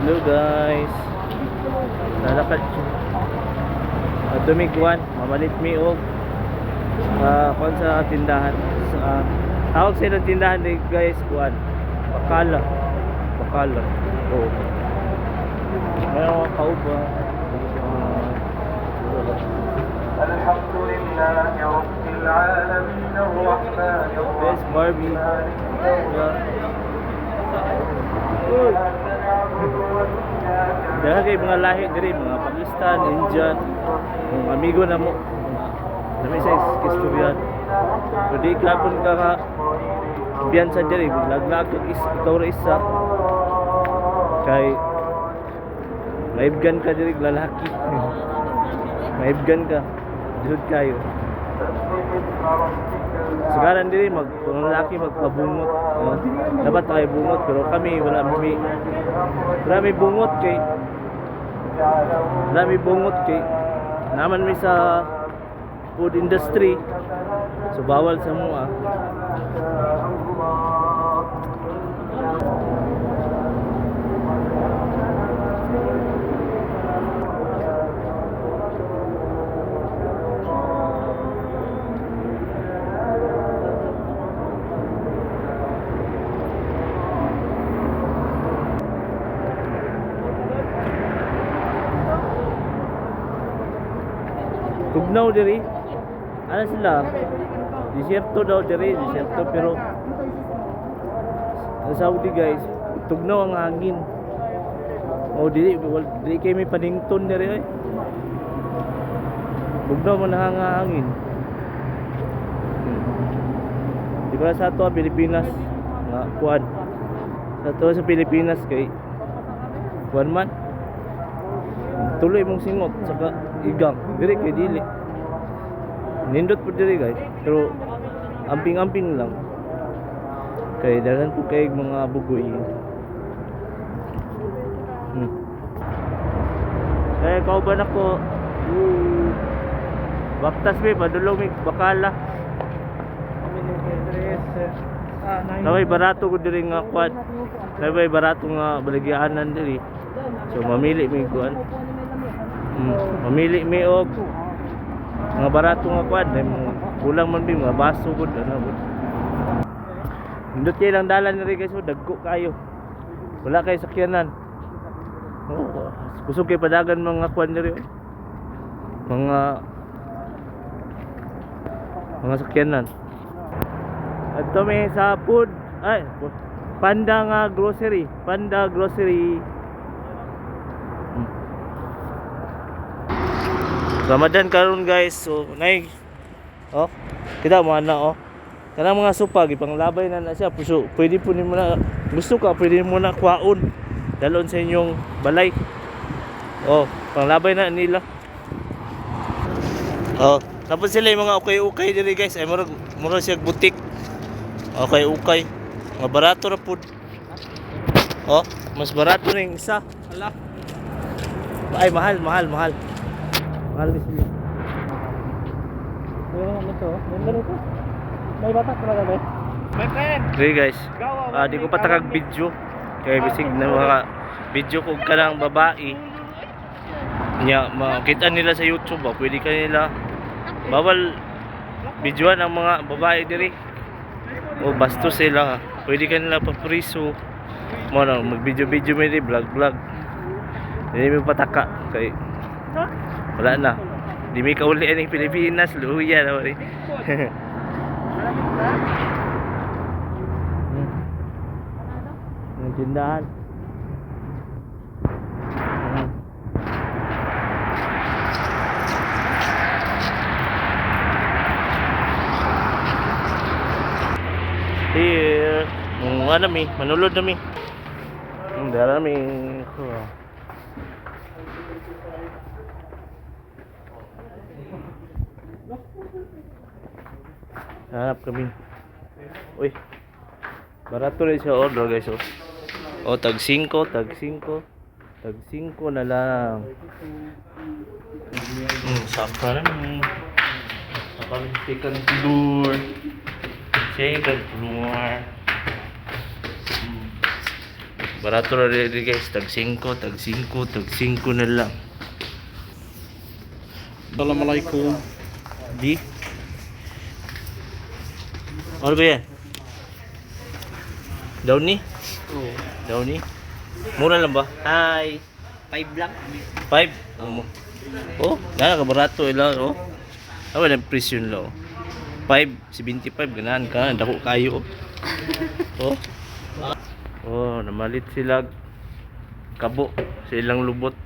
Hello guys. Lalakad siya. Ato mi kuan, mamalit mi og kuan sa tindahan. Sa, tawag sa ilang tindahan ni guys kuan. Bakala. Bakala. Oo. Meron kauba. الحمد لله رب العالمين الرحمن Yes, الرحيم Barbie. Yeah. Uy. Dahil kay mga lahi diri, mga Pakistan, Indian, mga amigo na mo. Dami sa istoryan. Pero di kapon ka ka biyansa diri, laglag kag is, ikaw ra isa. Kay maibgan ka diri lalaki. Maibgan ka. Lisod kayo. Sagaran diri mag kung lalaki magpabungot. Dapat tayo bungot pero kami wala mi bungot kay wala mi bungot kay naman mi sa food industry, so bawal sa mua. Tugnaw diri, ano sila, disyerto daw diri, disyerto, pero sa Saudi guys, tugnaw ang hangin. O dili dili kay may panington diri oy. Tugnaw man ang hangin. Di ba sa ato Pilipinas nga kuan, sa ato sa Pilipinas kay kuan man, tuloy mong singot saka igang diri kay dili nindot po diri guys, pero amping-amping lang kay daghan po kay mga bugoy. Eh, kauban ako. Woo. Baktas mi, padulong mi bakala. Naway barato ko diri nga kwan. Naway barato nga baligyanan diri. So mamili mi kuan. Mamili mi og mga barato nga kwan, dahil mga kulang man bi mga baso gud ano gud. Nindot kay lang dalan diri guys, oh, dagko kayo. Wala kay sakyanan. Oh, kusog kay padagan mga kwan diri, oh. Mga sakyanan. Ato mi sa food ay Panda nga grocery, Panda grocery. Ramadan karon guys. So nay, oh, kita mo ana oh. Kanang mga sopa gipanglabay na na siya. So, pwede po nimo na gusto ka, pwede mo na kwaon. Dalon sa inyong balay. Oh, panglabay na nila. Oh, tapos sila yung mga ukay-ukay diri guys. Ay murag murag siya butik. Okay, ukay. Mga barato ra pud. Oh, mas barato na yung isa. Ala. Ay, mahal, mahal, mahal. Mahal ni sila. Meron ito. Meron ito. May batak talaga ba? My friend. Okay guys, di ko pa takag video. Kaya bisig na mga video ko kanang babae. Nya, makita nila sa YouTube ba, pwede ka nila bawal videoan ang mga babae diri. O bastos sila. Pwede ka nila papriso. Mo na mag-video-video may di vlog vlog. Hindi mo pataka kay wala na. Di mi kauli ani Pilipinas, luya na wala. Ang tindahan. Here, ano mi, manulod na mi. Dara mi. Hanap kami. Uy. Barato rin siya order guys oh. Oh, tag 5, tag 5. Tag 5 na lang. Saka na mi. Saka mi second floor. Second floor. Barato ra diri, guys, tag 5, tag 5, tag 5 na lang. Assalamualaikum. Di? Ano ba yan? Downy? Oo. Downy? Mura lang ba? Hi! 5 lang. 5? Oh, oh na kabarato ila oh. Awa na presyo nila oh. 5, 75 ganahan ka, dako kayo oh. Oh. Oh, namalit sila kabo sa ilang lubot.